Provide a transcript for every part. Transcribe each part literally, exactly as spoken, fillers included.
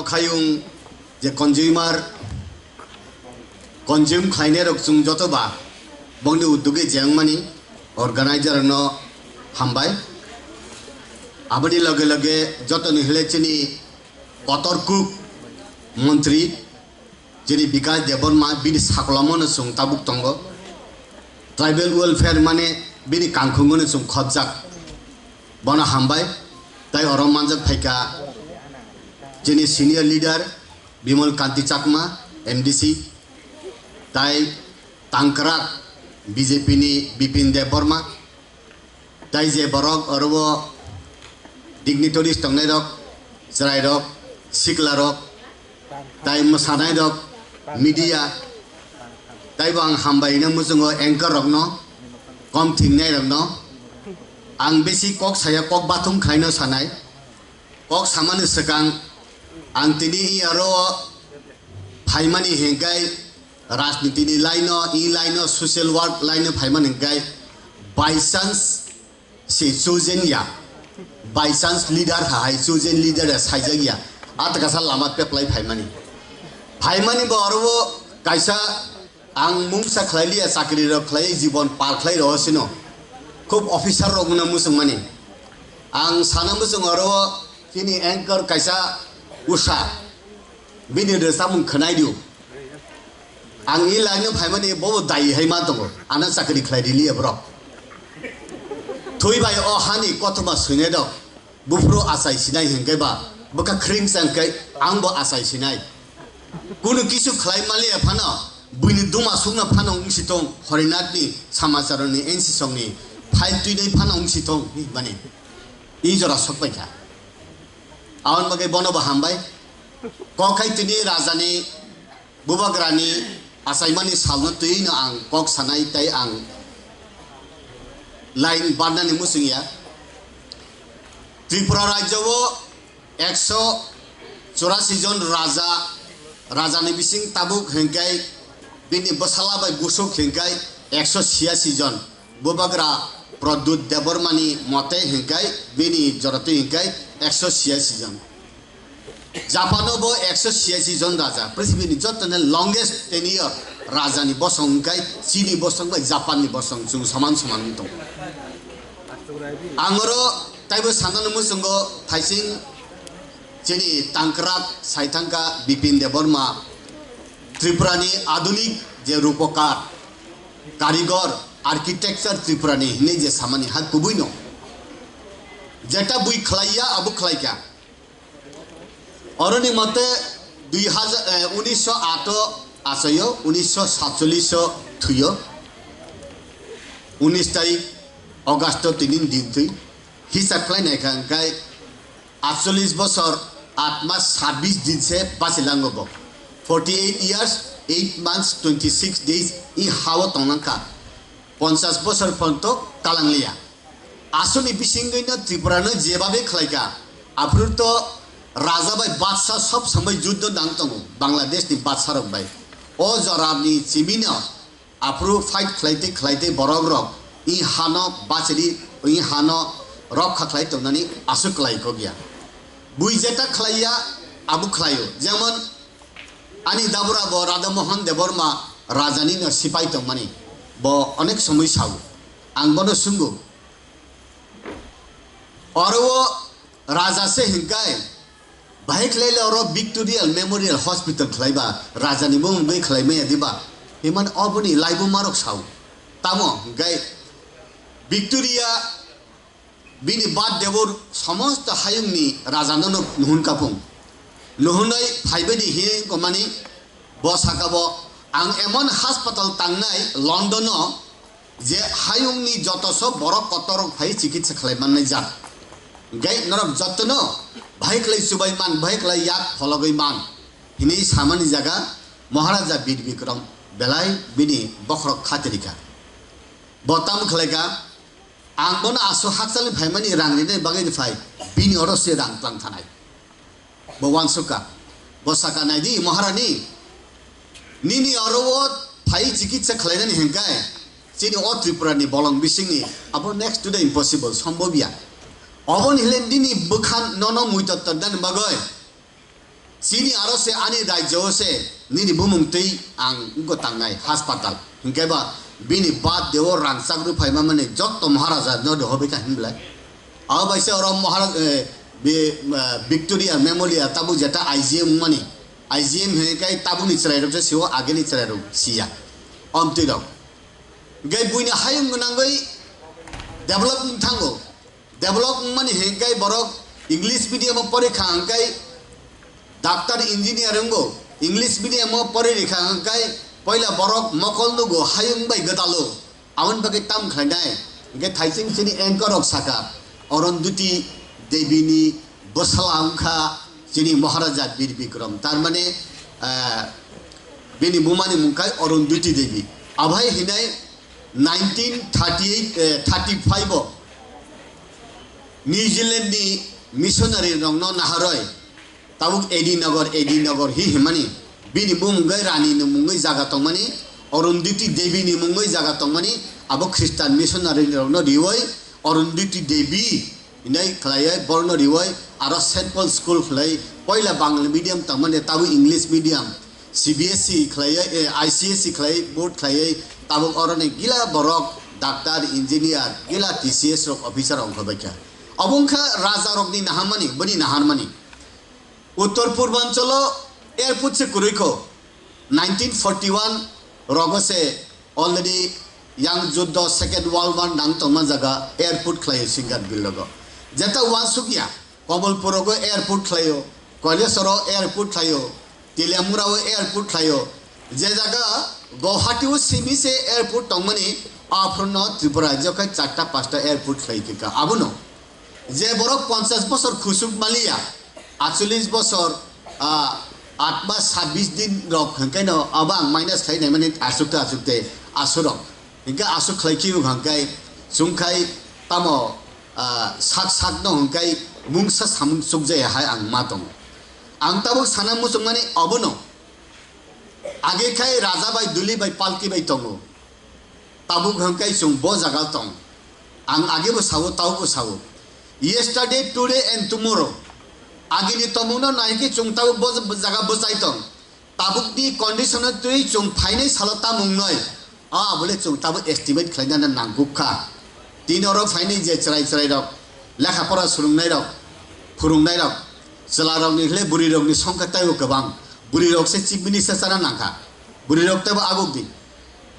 Khayung je consumer, consume khlainai rok chwng joto ba bongni uddogwi jengmani organizer no hambai. Aboni loge loge jotoni hile chini kotor kuk montri chini Bikash Debbarma bini saklamo no chwng tabuk tongo. Tribal welfare mane bini kangkhungo no chwng khobjak. Bono hambai. Tai oro manjak phaikha chini senior leader Bimal Kanti Chakma, M D C, tai tangkrak B J P ni Bipin Debbarma, tai je borok oro o dignitaries tongnai rok, chwrai rok, sikla rok, tai mwsanai rok, media, taibo ang hambai no muchungo anchor rok no, kom thingnai rok no. Ang besi kok saya, kok bathum khlaino sanai. Kok samani swkang ang tini i aro phaimani hingkai rajniti ni line o, i line o, social work line o phaimani hingkai by chance se chosen ya, by chance leader ha hai chosen leader ya saijak ya, atakasa lama peplai phaimani. Phaimani bo aro kaisa Ang mungsa khlai liya, chakri rok khlai, jibon par khlai rw sino. Khub officer rok no muchung mani. Ang sana muchung oro chini anchor kaisa Usha. Bini rwchapmung khwnai di. Ang i line no phaimani bobo dai hai ma tongo. Ano chakri khlai di liya borok. Thwi bai o hani kothoma swinai rok. Buphuru achai sinai hinkhe ba, bwkha khring chang khe ang bo achai sinai. Kunu kisu khlai maliya phano, buini duma sukna phano wngsi thung, Horinathni samacharo ni N C songni phai twinai phano wngsi thung, hi mani. I jora sok pai kha. Aboni bagwi bono bo hambai. Kok hai tini rajani Bubagrani achaimani salno twiwi no ang kok sanai tei ang line barnani muchung ya. Tripura rajyo o ekso churasi jon raja, rajani bising tabuk hingkai bini bwsala bai busuk hingkai ekso siyasi jon. Bubagra Pradyut Debbarmani mote hingkai bini jorotwi hingkai ekso siyasi jon. Japano bo ekso siyasi jon raja, prithibi ni joto ni longest tenure raja ni bosong hingkai chini bosong bai Japan ni bosong chwng soman soman wng tongo. Ang oro taibo sanani muchungo thaising chini tangkrak saithangka Bipin Debbarma Tripura ni adunik je rupokar, karigor, architecture Tripura ni hinwi je samani ha kubui no. Jeta bui khlaiya abo khlaikha. Oroni mote dui hajar, eh, unisho ato achayo, unisho satchollish o thuyo. Unis tarik August o tini din twi. Hisab khlai nai kha hingkai atchollish bosor at mas sabbish din se bachilango bo. Forty eight years, eight months, twenty six days i hao tongnang kha. Ponchas bosor phonto kalang liya. Aswkni bisingwino Tripura no jebabe khlaikha, aphuru to raja bai batsa sob sambai juddo nang tongo, Bangladesh ni batsa rok bai. O jorani chimino aphuru fight khlaitwi khlaitwi borok rok i hano bachiri, i hano rokha khlai tongnani aswk khlai kok ya. Bui jeta khlaiya abo khlaio, jemon ani dabura bo Radha Mohan Debbarma rajani no sipai tongmani, bo onek somoi sao. Ang bono swngo, oro o raja se hinkai, bahai khlai le oro Victoria Memorial Hospital khlai ba, raja ni mung bai khlai maya diba? Himan oboni laibu marok sao. Tamo hinkai Victoria bini bad debor somosto hayung ni raja no nuhun kapung. Nuhunai phaibai di hi komani. Bo saka bo, ang emon hospital tangnai London o, je hayung ni joto so borok kotor rok phai chikitsa khlai mannai jak. Gai norok joto no bahai khlai chubai man, bahai khlai yak phologwi man. Hini samani jaga Maharaja Bir Bikram belai bini bokhorok khatirikha. Bo tam khlai kha, ang bono aswk hakchal ni phaimani rang rinai bagwi ni phai, bini oro se rang tlang thanai. Bo uansukha. Bo sakha, "Naidi, Maharani, nini oro o phai chikitsa khlainani hinkai, chini o Tripura ni bolong bisingni abo next to the impossible, sombobya. Oboni hile nini bwkha nono muitor tonnani bagwi Chini aro se ani rajyo o se nini bumung twi ang wngkha tangnai hospital. Hinkhe ba bini birthday o rangchak rw phaima mani jotto Maharaja no dohobwi kha hinblai. Abo bai se oro Maharaja, eh, bi-, eh, Victoria Memorial tabuk jeta I G M wngmani. I G M hinkhe tabukni chwrairok se sio, ageni chwrairok siya. Omtwi rok. Hinkhe buini hayung gwnangwi develop wng thango. Develop wngmani hinkhe borok English medium o pori kha hinkhe doctor, engineer wngo. English medium o pori rikha hinkhe poila borok mokol nugo, hayung bai gwdalo. Aboni bagwi tam khlainai. Hinkhe thaising chini anchor rok saka, Arundhati Devi ni bwsala wngkha chini Maharaja Bir Bikram. Tar mane, ah, bini bumani mung khai Arundhati Devi. Abhai hinai nineteen thirty-eight, eh, thirty-five o New Zealand ni missionary rokno naharoi tabuk Edi Nagar, Edi Nagar hi himani bini bumung gai rani ni mungwi jaga tongmani, Arundhati Devi ni mungwi jaga tongmani, abo Christian missionary rokno rioi Arundhati Devi hinai khlaiwi borno rioi aro Saint Paul School khlai poila Bangla medium tongmani tabuk English medium. C B S E khlaiwi, eh, I C S E khlaiwi, board khlaiwi, tabuk oroni gila borok doctor, engineer, gila T C S rok officer ongkha baikha. Obo wngkha raja rokni naharmani, bini naharmani. Uttor Purbanchalo airport se kwrwikho. Nineteen forty-one rogo se already yang juddo Second World War nang tongma jaga airport khlaiwi Singarbil rogo. Jeta uansukya, Komolpur rogo airport khlaio, Koilesoro airport khlaio, Teliamura o airport khlaio, je jaga Guwahati o simi se airport tongmani, aphuru no Tripura rajyo khe charta pasta airport khlai kha. Abono je borok ponchash bosor khusuk maliya, atchollish bosor, ah, atma sabbish din rok hwnkhe no abo ang minus khlai naimani asukte asukte asurok. Hwnkhe asuk khlai khe hwnkhe chwngkhai tamo, ah, sak sak no hwnkhe mungsa samung chukjaya hai ang ma tongo. Ang tabuk sana muchungmani obono. Age khai raja bai duli bai palki bai tongo. Tabuk hwnkhe chwng bo jaga tong. Ang age bo sao, tau bo sao. Yesterday, today and tomorrow. Agini tongmungno nai khe chwng tabuk bo jaga bwchai tong. Tabukni condition-o twi chwng phainai salo tamung noi. A abole chwng tabuk estimate khlainani nangkuk kha. Tini oro phainai je chwrai chwrai rok, lekha pora swrwngnai rok, phwrwngnai rok, chwla rokni hwle bwrwi rokni songkha taibo kwbang. Bwrwi rok se chief minister chana nangkha. Bwrwi rok teibo aguk di.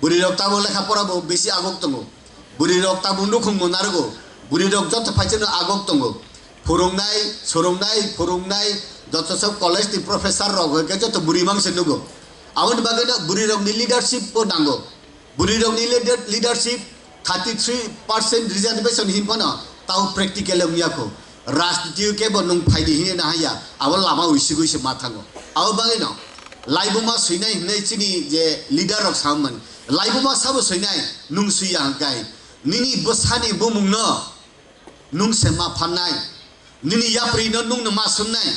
Bwrwi rok tabuk lekha pora bo bisi aguk tongo. Bwrwi rok tabuk nukhung bo narwgo. Bwrwi rok joto phaisano aguk tongo. Phwrwngnai, swrwngnai, phwrwngnai, joto sob college ni professor rok hwnkhe joto bwrwi mangse nugo. Aboni bagwi no bwrwi rokni leadership bo nango. Bwrwi rokni leader-, leadership thirty three percent reservation hinphano tao practical wngya kho. Rajniti o kebo nwng phaidi hinwi nahaya, abo lama uisigwi se ma thango. Abo bagwi no laibuma swinai hinwi chini je leader rok samani. Laibuma sabo swinai, nwng swiya hwnkhe. Nini bwsani bumungno nwng se ma phannai. Nini yaprino nwngno ma sumnai.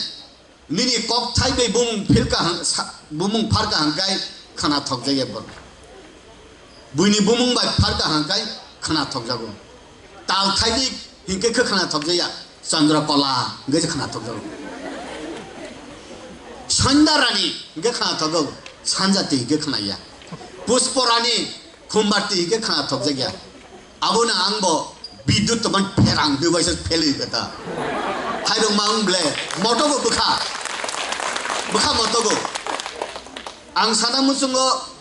Nini kok thai bai bumung phirka hang-, sa-, bumung pharka hangkai khana thokjakya borok. Buini bumung bai pharka hangkai khana thokjago. Tal thaidik hinkhe khe khana thokjakya, Chandra Kola hinkhe se khana thokjago. Sanda Rani hinkhe khana thokjago, Sanjati hinkhe khana ya. Puspo Rani Khumbarti hinkhe khana thokjakya. Abono ang bo bidut toman pherang hwnwi waisa phelwi kata. Hairok ma wng ble, moto bo bwkha. Bwkha moto bo. Ang sana muchungo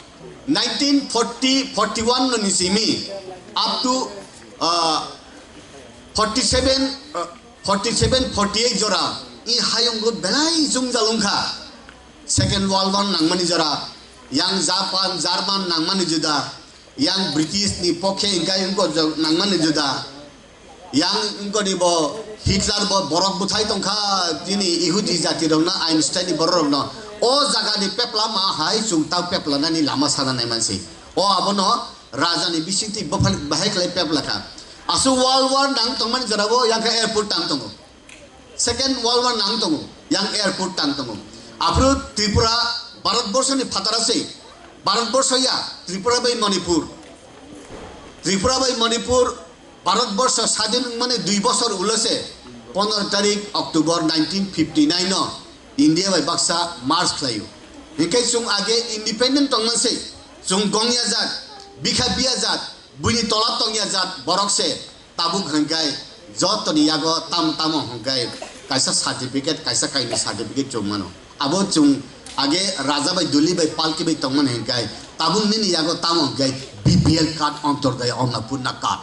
nineteen forty, forty-one no ni simi up to, ah, forty-seven, ah, forty-seven, forty-eight jora i hayungo belai jwngjal wngkha. Second World War nangmani jora, yang Japan, German nangmani juda, yang British ni pokhe hinkhe wngkha nangmani juda. Yang wngkha ni bo Hitler bo borok bwthai tongkha, chini Ihudi jati rokno, Einstein ni borok rokno. O jaga ni pepla ma hai chwng ta pepla nani lama sana nai mansi. O abono raja ni bisingtwi bwphal-, bahai khlai pepla kha. Aswk World War nang tongmani jora bo yang khe airport tang tongo. Second World War nang tongo, yang airport tang tongo. Aphuru Tripura Bharat Borsho ni phatara se, Bharat Borsho ya, Tripura bai Manipur. Tripura bai Manipur, Bharat Borsho sadin wngmani dui bosor ulo se, pondro tarik October nineteen fifty nine no, India bai baksa merge khlaio. Hinkhe chwng age independent tongma se, chwng gongya jat, bikha biya jat, buini tola tongya jat borok se, tabuk hinkhe jotoni yago tam tamo hinkhe kaisa certificate, kaisa kaini certificate chwng mano. Abo chwng age raja bai duli bai palki bai tongmani hinkhe tabuk nini yago tamo hinkhe B P L card, Antyodaya Annapurna card.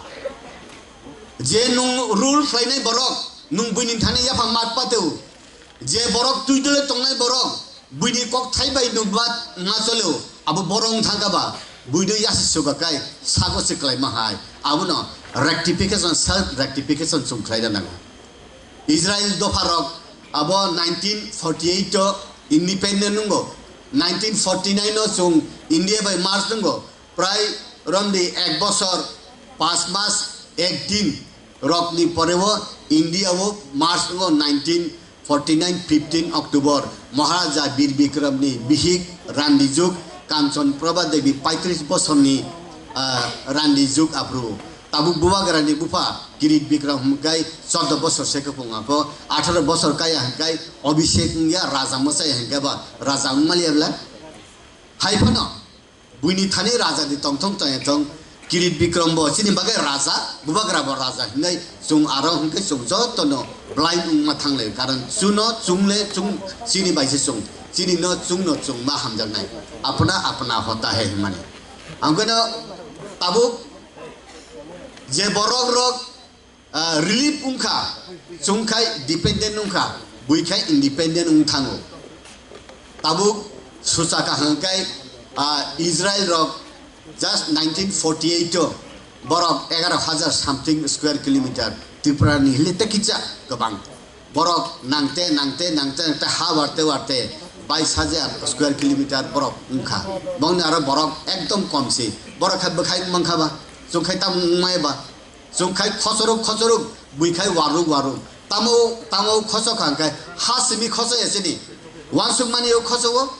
Je nwng rule khlainai borok, nwng buini thani yaphang mat pateo. Je borok twi dole tongnai borok, buini kok thai bai nwng bat ma choleo, abo borok wng thangkha ba, buino yasi suka kai, sago se kwlaima hai. Abono rectification, self rectification chwng khlai da nango. Israel dopha rok abo nineteen forty eight o independent nungo, nineteen forty nine o chwng India bai merge nungo, Prai romdi ek bosor, panch mas, ek din rokni poreo India o merge wngo nineteen forty nine fifteen October Maharaja Bir Bikramni bihik Randi Juk Kanchan Prabha Devi paitris bosorni, ah, Randi Juk aphuru. Tabuk Bubagrani bupha Kirit Bikram hwnkhe chordo bosor se kwpung, abo atharo bosor kaya hwnkhe Abhishek wngya, raja mwchai hwnkhe ba raja wngmaliya bla. Hai phano buini thani raja ni tongthong tongya tong, Kirit Bikram bo chini bagwi raja, Bubagra bo raja hinwi chwng aro hwnkhe chwng jotono blind wngma thanglai, karon chuno chwngle chwng chini bai se chwng, chini no chwngno chwng ma hamjaknai, apna apna hota hai hwnmani. Angkeno tabuk je borok rok ah, relief wngkha, chwngkhai dependent wngkha, buikhai independent wng thango. Tabuk sucha kaham khai, ah, Israel rok just nineteen forty eight o borok egaroh hajar something square kilometer, Tripura ni hile te kicha kwbang. Borok nangte, nangte, nangte, nangte ha warte, warte bais hajar square kilometer borok wngkha. Bongni aro borok ekdom kom se. Borok khe bwkhai wngmankha ba, chwngkhai tamo wngmaya ba. Chwngkhai khochorok, khochorok, buikhai waruk, waruk. Tamo, tamo khochok hangkhai, ha simi khochok ya chini. Wansuk mani o khochok o,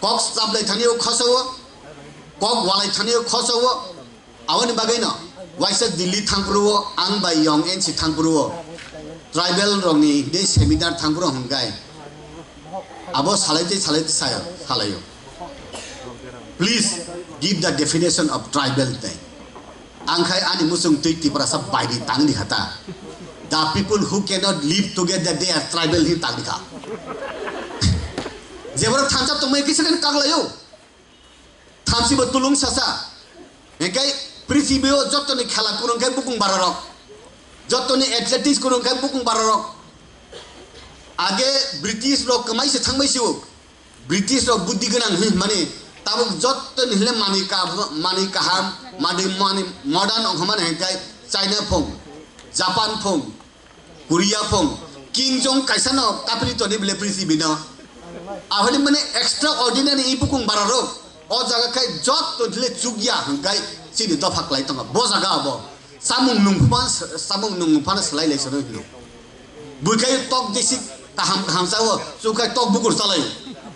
kok chaplai thani o khochok o, kok walai thani o khochok o. Aboni bagwi no, waisa Delhi thangphuru o, ang bai yong N C thangphuru o, tribal rokni de seminar thangphuru hwnkhai. Abo salai tei salai tei sayo, salaio. Please give the definition of tribal thing. Ang khai ani muchung twi Tiprasa bairi tangni kha ta. The people who cannot live together, they are tribal hi tangni kha. Jeboro thansa tongmai kisa kani kaglaio. Thamsi bo tulung sasa. Hinkhe prithibi o jotoni khela kwrwng khe bukung bararok. Jotoni athletics kwrwng khe bukung bararok. Age British rok kwmai se thangbai sio. British rok buddhi gwnang hwnmani tabuk jottoni hwnle manwi ka-, manwi kaham, manwi, manwi modern wngkha mani hinkhe China phung, Japan phung, Korea phung, Kim Jong kaisa no kapri toni bile prithibi no. Ahoni mane extraordinary i bukung bara rok o jaga khai jotto hwnle chukya hwnkhai chini dopha klai tongo bo jaga abo. Samung nungphano, samung nungphano swlai lai sano hino. Buikhai tok desi kaham kaham sao, chukhai tok bukur chalaio.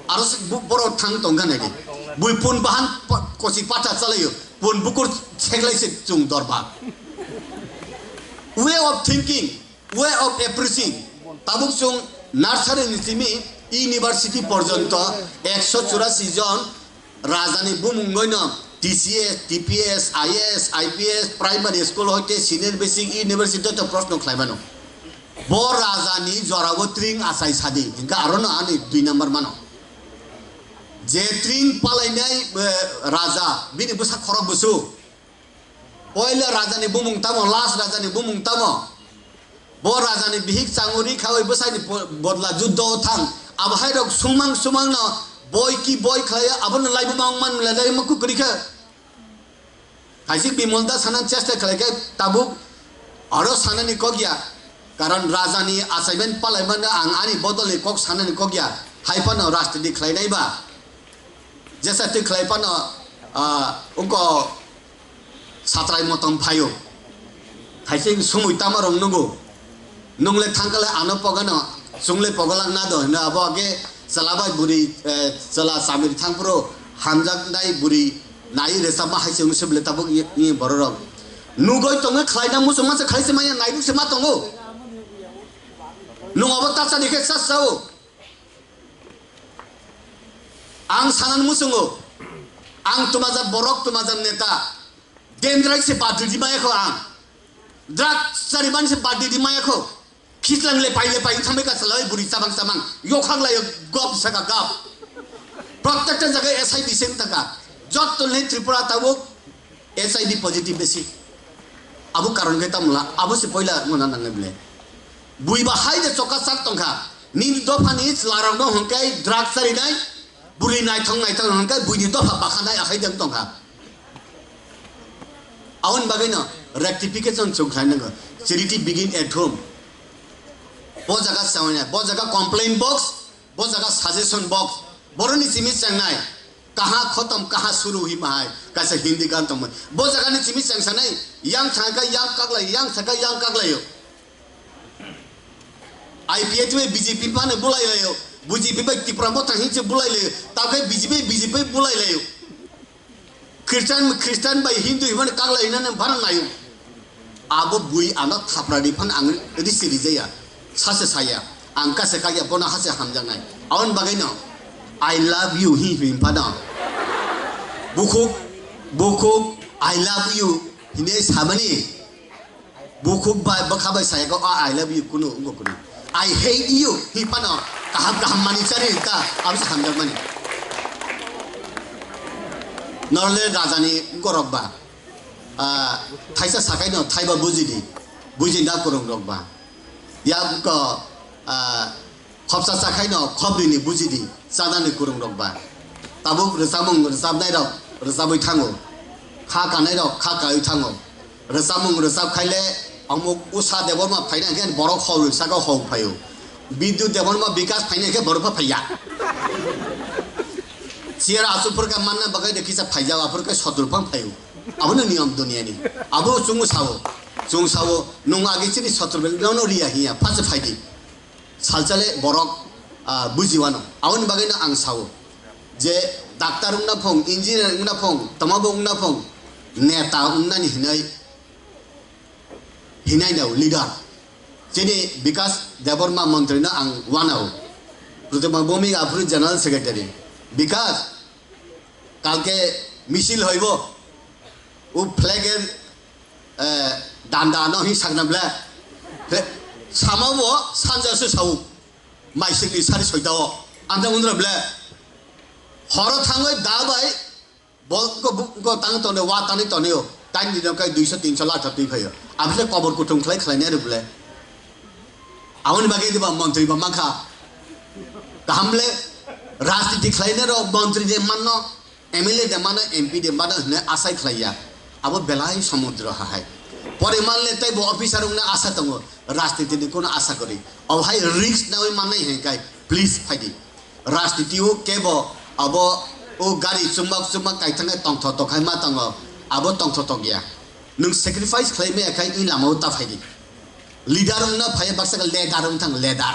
Aro se bu-, borok thang tongkha nai di. Bui pun bahan pa-, kosi pata chalaio. Pun bukur seklai se chung dorba. Way of thinking, way of approaching. Tabuk chung nursery ni simi university porjonto ekso churasi jon Rajani bumung noino T C S, T P S, I A S, I P S, primary school hoite senior basic university to proshno khlaimano. Bo rajani jorao tring achai sadi, hinkhe arono ani dui number mano. Je tring palainai, eh, raja, bini bwsa khorok bwsu. Poila rajani bumung tamo, last rajani bumung tamo. Bo rajani bihik changuri khawi bwsaini po-, bodla juddo thang. Abo hai rok sumang sumang no boi ki boi khlaiya, abono laibu mang man laibu ma kukri kha. Kaisik Bimol da sanan chesta khlai khe tabuk aro sanani kok ya. Karon rajani achaiben palaiman ang ani bodolni kok sanani kok ya. Hai phano rajniti khlainai ba. Jesa twi khlai phano, ah, ungko satrai motom phaio. Haise sumui tama rong nugo. Nungle thangkale ano pogano, sungle pogolak nado hino abo age chwla bai buri, eh, chwla chamiri thangphuru hamjaknai buri nai resama haise wngse bwle tabuk i, i bororok. Nugoi tongo khlaina muchungma se khlaise manya naibuk se ma tongo. Nung abo tachani khe chas chao. Ang sanani muchungo, ang twmajak borok, twmajak neta, dendrai se bad ridi maya kho ang. Drug chari mani se bad ridi maya kho. Khislang le pai le pai thangbai ka salai buri chamang chamang. Yokhak lai gop saka gop. Protekta jaga S I B sen taka. Jotto le Tripura tabuk H I V positive besi. Abo karon khe tamla, abo se poila mona nangnai bole. Bui ba hai de choka chak tongkha. Nini dophani chwlarokno hwnkhai drug charinai, buri naithok naithok hwnkhai buini dopha bakhanai akhai de tongkha. Aboni bagwino rectification chwng khlai nango. Charity begin at home. Bo jaga sawi nai, bo jaga complaint box, bo jaga suggestion box. Boroni simi chengnai. Kaha khotom, kaha suru hi mahai. Kaisa Hindi gan tongmani. Bo jagani simi chengsanai. Yang thangka, yang kaklai, yang thangka, yang kaklaio. I P F bai B J P phano bulai laio. B J P bai Tipra Motha hinse bulai laio. Takhai B J P, B J P bulai laio. Christian, Christian bai Hindu himani kaklai hinani bharang laio. Abo bui ano thapra di phan ang risi rijaya. Sase saya. Ang kase kaya bono hase hamjaknai. Aon bagwino, "I love you," hi him phano. Bukhuk, bukhuk, "I love you," hine sabani. Bukhuk bai bwkha bai saya ko, "Ah, I love you," kunu, ungo kunu. "I hate you," hi phano kaham kaham mani chari ta, abo se hamjak mani. Norle rajani gorok ba, ah, thaisa sakai no thaiba bujidi, bujinda kurung rok ba. Ya ko, ah, Khopsa chakhaino khopnini bujidi, chanani kwrwngrok ba. Tabuk rwchapmung rwchapnairok rwchapwi thango, kha kanairok kha kaiwi thango. Rwchapmung rwchap khaile, amuk Usha Debbarma phaina khe borok hor saka hor phaio. Bidyu Debbarma Bikas phaina khe borok pha phaiya. Chair asuk phwrwkha manna bagwi de kisa phaijak, aphwrwkha sotur phang phaio. Abono niyom duniyani. Abo chwng sao, chwng sao, nwng agi chini sotur bel nono riya hiya, phase phaidi. Salchale borok, ah, bujiwano. Aboni bagwino ang sao je doctor wngna phung, engineer wngna phung, toma bo wngna phung, neta wngnani hinwi, hinai nao leader. Chini Bikas Debbarma montri no ang wanao. Pratibha Bhowmik aphuru general secretary. Bikas, kalke misil hoibo. O flag er, eh, danda no hi sakna ble. Fe-, sama bo sanja se sao. Maising ni sari soita o. Anda undra ble. Horo thangoi da bai. Bo ko bu ko tang tone wa tani tone o. Tang ni kai duiso tinso lakh twi phaio. Abse kobor kutung khlai khlai ne ble. Aboni bagwi diba montri ba mankha. Kaham le rajniti khlainai rok montri de manno, M L A de mano, M P de mano hwnwi asai khlaiya. Abo belai somudro hahai. Pore manle tei bo officer wngna asa tongo, rajniti ni kono asa kwrwi. Obo hai risk nawi mannai hwnkhai please phaidi. Rajniti o kebo abo o gari chumbak chumbak kaithangkhe tongtho tongkhai ma tongo, abo tongtho tongya. Nwng sacrifice khlai maya khai i lama o ta phaidi. Leader wngna phai baksa khe leader wng thang leader.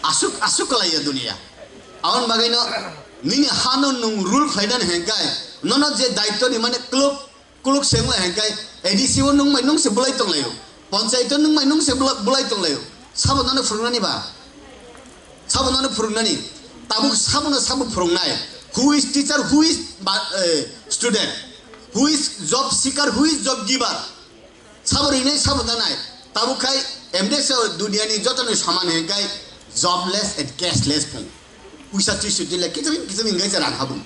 Asuk asuk kalaiya dunia. Aboni bagwino nini hano nwng rule khlainani hwnkhai nono je daitwni mane kluk kluk se wngla hwnkhai A D C o nwng mai nwng se bulai tonglaio. Panchayat o nwng mai nwng se bula- bulai tonglaio. Sabo nono phwrwngnani ba? Sabo nono phwrwngnani? Tabuk sabono sabo phwrwngnai. Who is teacher, who is ba- eh, student? Who is job seeker, who is job giver? Sabo rinai sabo danai. Tabuk khai M D S o duniani jotoni soman hwnkhai jobless and cashless phung. Puisa twi sudi le kiching kiching hwnkhai se rang habung.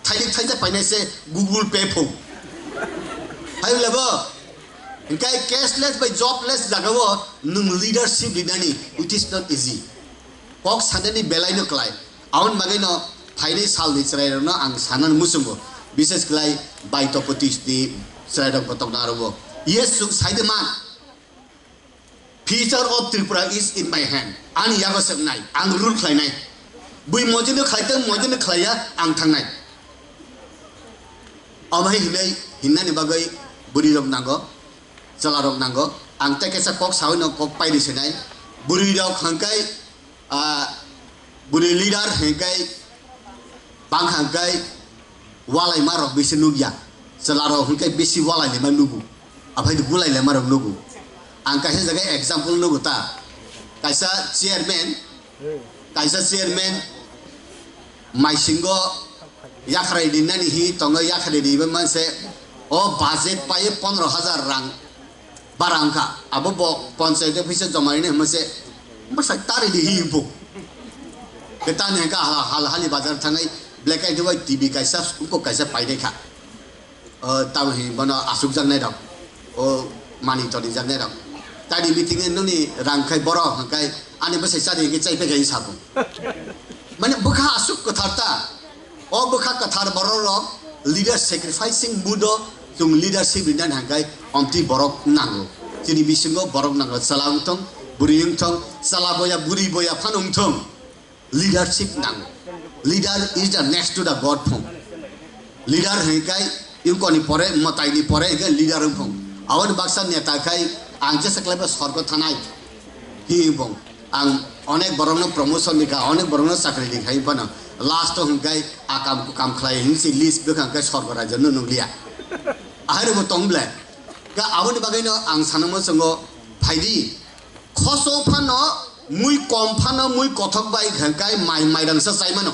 Thailik thaisa painai se Google Pay phung. Hai lebo. Hwnkhai cashless bai jobless jagao nwng leadership rinani, it is not easy. Kok sanani belai no klai. Aboni bagwi no phainai salni chwrairokno ang sanani muchungo, bises khlai baitopoti ni chwrairok bo tongna aro bo. Yes, chwng saide man. Future of Tripura is in my hand. Ani yago se wngnai, ang rule khlainai. Bui mojino khlai tong, mojino khlaiya, ang thangnai. Omo hai hinwi hinnani bagwi bwrwi rok nango, chwla rok nango. Ang tei kaisa kok sawi no kok paidi sinai. Bwrwi rok hwnkhai, ah, bwrwi leader hwnkhai, bang hwnkhai, walai ma rok bisi nukya. Chwla rok hwnkhai bisi walai lema nugu. Aphai gulai lema rok nugu. Ang kaisa jaga example nugu ta. Kaisa chairman, kaisa chairman, Maisingo yakhrai rinani hi tongo, yakhrai riba manse o budget pai pondro hajar rang bara wngkha. Abo bo panchayat office o joma rini hwnmase bwsai tari di hi bo. Betani hwnka hal, hal hali bazar thangai black and white T V kaisa, uko kaisa painai kha. O, tamo hi bono asukjaknai rok, o mani tonijaknai rok. Tadi meeting e noni rang khai borok hwnkai ani bwsai chadi hwnkai chai phai khai sabo. Mane bwkha asuk kwthar ta. O bwkha kwthar borok rok leader sacrificing mood o chwng leadership rinani hwnkai omtwi borok nango. Chini bisingo borok nango, chwla wngthong, bwrwi wngthong, chwla boya, bwrwi boya phano wngthong. Leadership nango. Leader is the next to the God phung. Leader hwnkai yungkoni pore, mwtaini pore hwnkai leader wngphung. Aboni baksa neta khai ang jesa khlaiba sorgo thanai. Hi wngphung. Ang onek borokno promotion rikha, onek borokno chakri rikha, phano last o hwnkai akam kukam khlai hinsi list bwkhang khe sorgo rajyo no nukliya. Ahai rwbo tong ble. Ka aboni bagwino ang sanamo chwngo phaidi. Khoso phano mui kom phano mui kothok bai hwnkai mai mairangsa chai mano.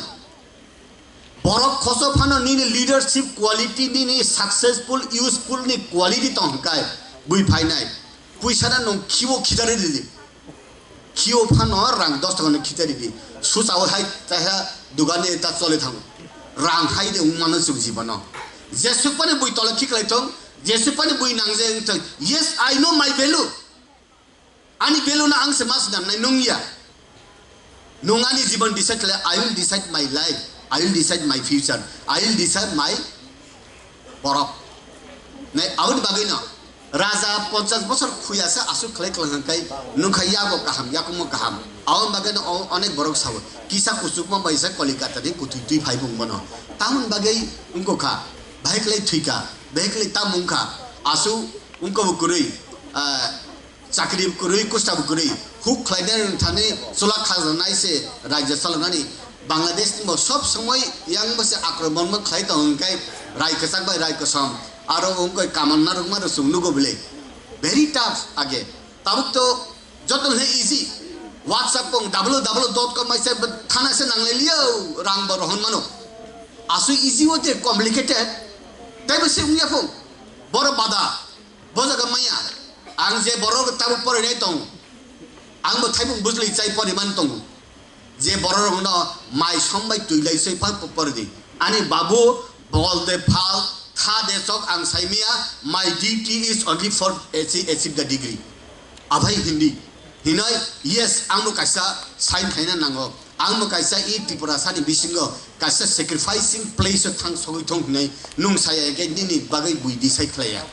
Borok khoso phano nini leadership quality, nini successful, useful ni quality tong hwnkai bui phainai. Puisa na nung khiwo khitari di. Khiwo phano rang dos taka no khitari di. Susa o hai taiha dugan ni ta chole thango. Rang hai de wng mano chwng jibano. Jesuk pani bui tola khiklai thong, jesuk pani bui nang je wng thong. Yes, I know my value. Ani value no ang se mas dan nai nung ya. Nung ani jibon decide khlai, I will decide my life, I will decide my future, I will decide my borok. Nai aboni bagwi no raja ponchas bosor khuya se asuk khlai klang hangkai nung khai yago kaham, yakumo kaham. Aboni bagwi no o-, onek borok sabo kisa kuchukma bai se Kolikata ni kutui tui phai bung bono. Tamoni bagwi wngkha, bahai khlai thwika, bahai khlai tamung kha, asu wngkha bo kwrwi, ah, Chakri bo kwrwi, kusta bo kwrwi, huk khlainani thani chwla khajaknai se raijyo chaloknani. Bangladesh ni bo sob somoi yang bo se akromon bo khlai tong hwnkhe rai kwchak bai rai kwcham, aro wngkoi kaman narwkma rw chwng nugo bwle. Very tough age. Tabuk to joto le easy. WhatsApp kong W W W dot com bai se thana se nanglai liyo, rang bo rohon mano. Aswk easy o te complicated. Tei bo se wngya phung. Boro bada. Bo jaga maya, ang je borok tabuk porinai tong, ang bo thaibung bujli chai poriman tongo. Je borok rokno mai som bai twi lai soi pha po-, pori di. Ani babu bol de phal, tha de chok ang sai maya, my duty is only for achieve, achieve the degree. Abai hindi. Hinoi, yes, ang bo kaisa sign khaina nango. Ang bo kaisa i Tripura sani bisingo kaisa sacrificing place o thang sogwi thong hinoi nung saya khe nini bagwi bui decide khlaiya.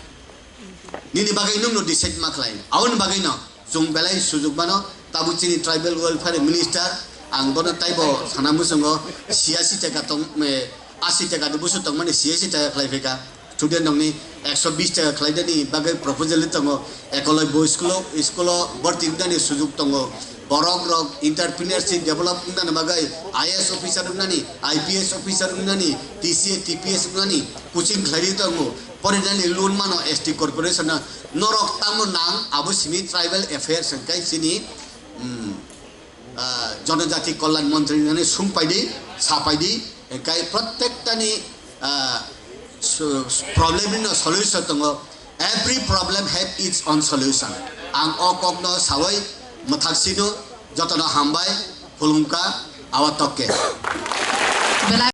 Nini bagwi nungno decide ma khlai. Aboni bagwino chwng belai sujuk mano, tabuk chini tribal welfare minister, ang bono taibo sana muchungo siyasi teka tong, eh, asi teka ni busu tongmani siyasi teka khlai phaikha. Student rokni ekso bis taka khlainani bagwi proposal tongo. Ekolai bo school o, school o bharti wngnani sujuk tongo. Borok rok entrepreneurship develop wngnani bagwi I A S officer wngnani, I P S officer wngnani, T C A, T P S wngnani coaching khlairwi tongo. Porinani loan mano S T corporation no. Norok tamo nang abo simi tribal affairs hwnkhe chini, hmm, ah, Jonojati Kalyan Montri hinwi sung paidi, sa paidi, kai prottektani, ah, su-, problem ni no solution tongo. Every problem have its own solution. Ang o kok no sawi mwthak sino, jotono hambai, khulumkha, awa tokke. Belai